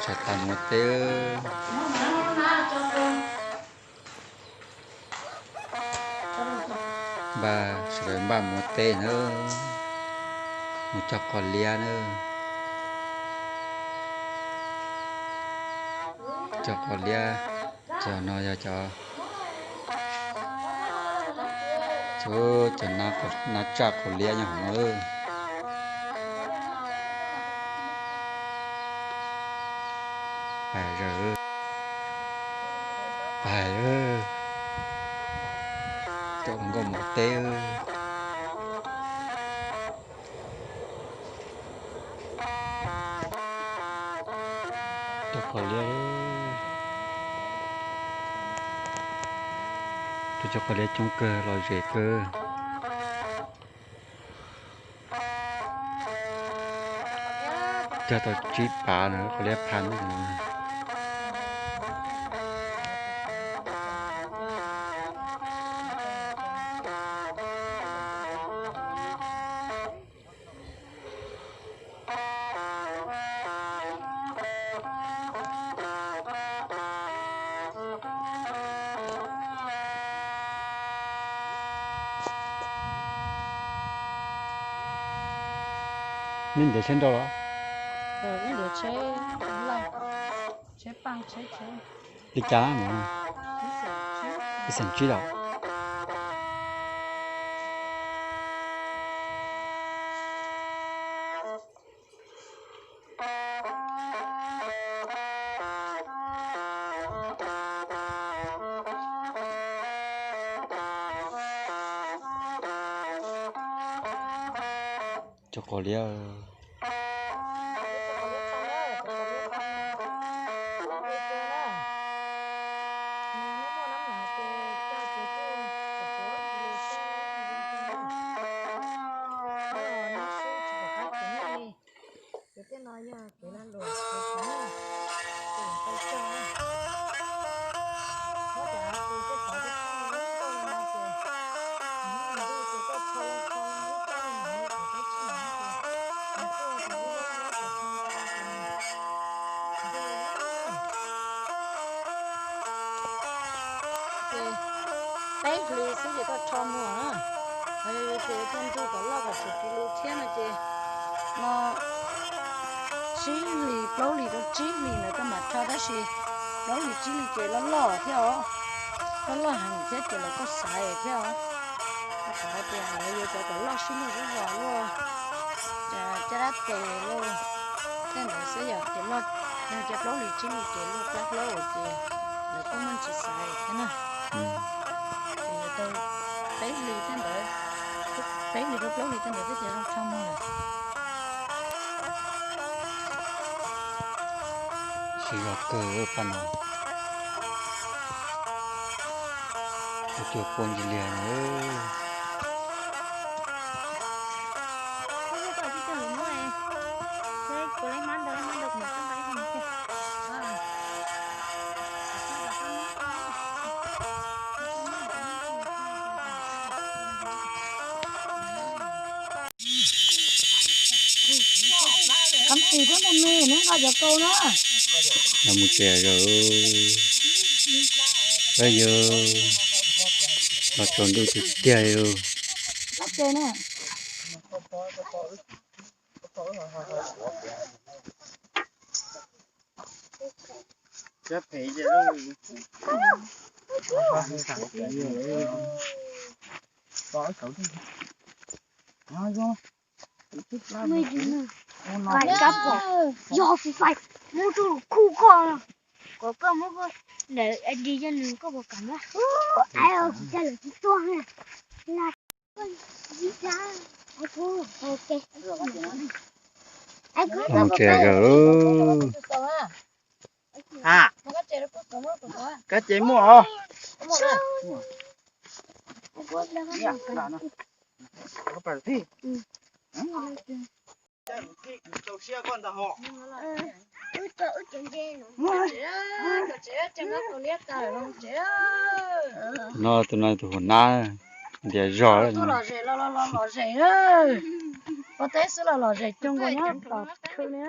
Cov tas mus teb. Npaj, sawv daws npaj mus teb na. Mus cog qos liab na. Cog qos liab, cov no yog cov, cov nab tsaj qos liab nyob hauv no. Pais, pais, cov hluas nkauj mus teb. Cog qos liab, cog qos liab coob kawg, lom zem kawg. Cog tau tsib pav na, qos liab phaj. Nej ntiav tsheb nrau los? Li cas no? Ib xeem tsib los? Cov qos liab. Peb hlis xwb ces koj rho muag na. Ces thiaj nrug kom loj kom tsis tsis lus thiab no ces no tsib hlis plaub hlis rau tsib hlis ntawd koj mam rho tab sis plaub hlis tsib hlis ces loj loj thiab os. Loj loj heev thiab ces lawv kuj xaiv thiab os. Rau qhov hais tias lawv yuav cov kom loj sib luag zog luaj, caj dab tes luaj, tej ntawd xwb yom. Ces loj, yog cov plaub hlis tsib hlis ces luaj plab plaub ces lawv kuj muaj tsis xaiv thiab na. Ces yuav tau peb hlis tej ntawd, peb hlis rau plaub hlis tej ntawd twb ces zoo rho muag lawm. Siv zog kawg paj no. Ua cuag pua ntsis liag na. Kab tis thiab mus me neb nqa cov kau na. Los mus tsev zog. Peb yog los tsaus ntuj tiag tiag li. Yog Free Fire muab rau kuv koj, kom koj muab koj ntawm ID coj nws koj puas kam na? Ais, tsis txaj lawm tsis tuaj na. Mus tsev zog. Ha, kab ces muaj os. No tus no tus hauv nab ntiav zog. Tuaj lom zem los los lom zem, ua teb xwb los lom zem coob nkaus nyob tom khw li.